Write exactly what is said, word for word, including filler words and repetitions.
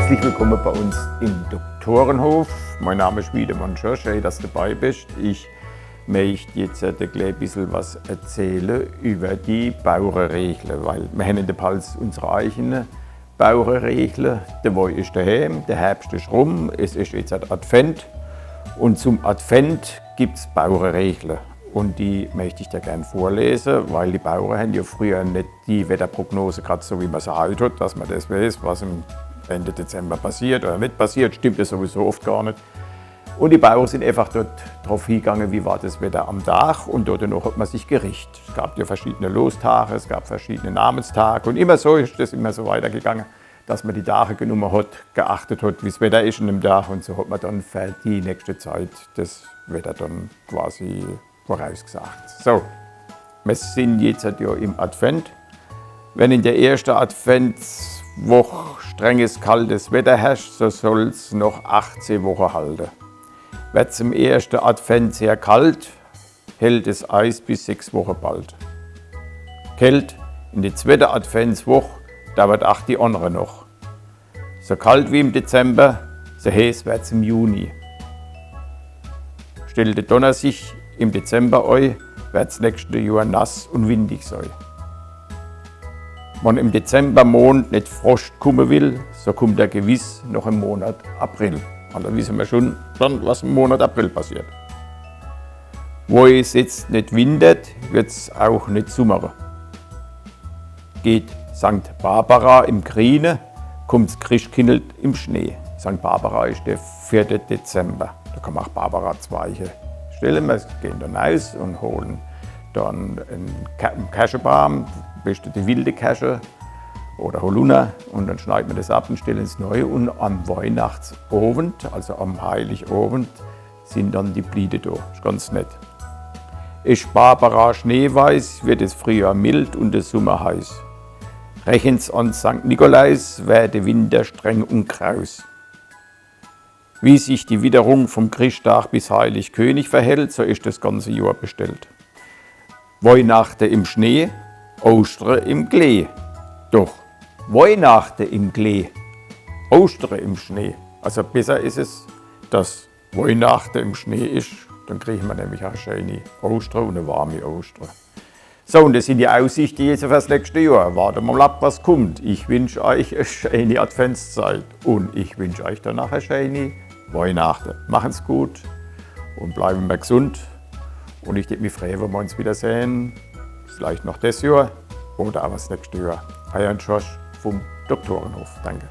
Herzlich willkomme bei uns im Doktorenhof. Mein Name is Wiedemann Schorsch, schää, dass de debei bisch. Ich mecht jetzt e klää bissel was erzähle iwwer die Bauereregle, weil mer hänn in de Palz unsere eigene Bauereregle. De Woi is dehääm, de Herbscht is rum, es is jetzt Advent. Un zum Advent gibt's Bauereregle. Un die mecht ich der gern vorlese, weil die Bauere hänn jo frieher net die Wetterprognose grad so, wie mer se heit hot, dass mer des weeß, was im Ende Dezember passiert oder net passiert, stimmt es sowieso oft gar net. Un die Bauere sin eefach dort druff hiegange, wie war des Wetter am Dag, un dort noch hot mer sich gericht. Es gab jo verschiedene Lostage, es gab verschiedene Namenstage, un immer so is es immer so weitergegange, dass mer die Dage genumme hot, geachtet hot, wie's Wetter is in dem Dag, un so hot mer dann fer die nächschte Zeit des Wetter dann quasi vorausgesagt. So, mer sin jetzt jo im Advent. Wenn in der erschte Adventswoch strenges, kaltes Wetter herrscht, so soll's noch achtzeh Woche halte. Werd's im erschte Advent sehr kalt, hält es Eis bis sechs Woche bald. Kält in de zwette Adventswoch dauert ach die annere noch. So kalt wie im Dezember, so heeß werd's im Juni. Stellt de Donner sich im Dezember ei, werd's nächschte Johr nass un windig sei. Wann im Dezembermond net Froscht kumme will, so kummt er gewiss noch im Monat April. Also wisse mer schun dann, was im Monat April passiert. Wo es jetzt net wintert, wird's auch net summere. Geht Sankt Barbara im Griene, kummt's Chrischtkindel im Schnee. Sankt Barbara is de vierte Dezember. Do kann mer ach Barbara-Zweiche stelle. Mer gehn dann naus un hole dann en Kä-, en Käschebaam, am beschte die wilde Käsche oder Holunder, un dann schneit mer des ab un stellt's nei. Un am Weihnachtsowend, also am Heiligowend, sin dann die Bliete do. Is ganz nett. Is Barbara schneeweiß, wird es Frühjohr mild un de Summer heiß. Rechent's an Sankt Nikolaus, werd de Winter streng un kraus. Wie sich die Witterung vom Chrischttag bis Heiligkönig verhält, so is des ganze Johr bestellt. Weihnachte im Schnee, Oschtre im Klee. Doch, Weihnachte im Klee, Oschtre im Schnee. Also besser is es, dass Weihnachte im Schnee is, dann kriege mer nämlich ach e scheeni Oschtre un e warmi Oschtre. So, un des sin die Aussichte jetzt fürs nächschte Johr. Warte mer ab, was kummt. Ich wünsch euch e scheeni Adventszeit un ich wünsch euch danach e scheeni Weihnachte. Machen's gut un bleiwe mer gesund. Un ich deet mich freie, wenn mer uns wiedersehn. Vielleicht noch des Johr oder awwer 's nächschte Johr. Eier Schorsch vom Doktorenhof. Danke.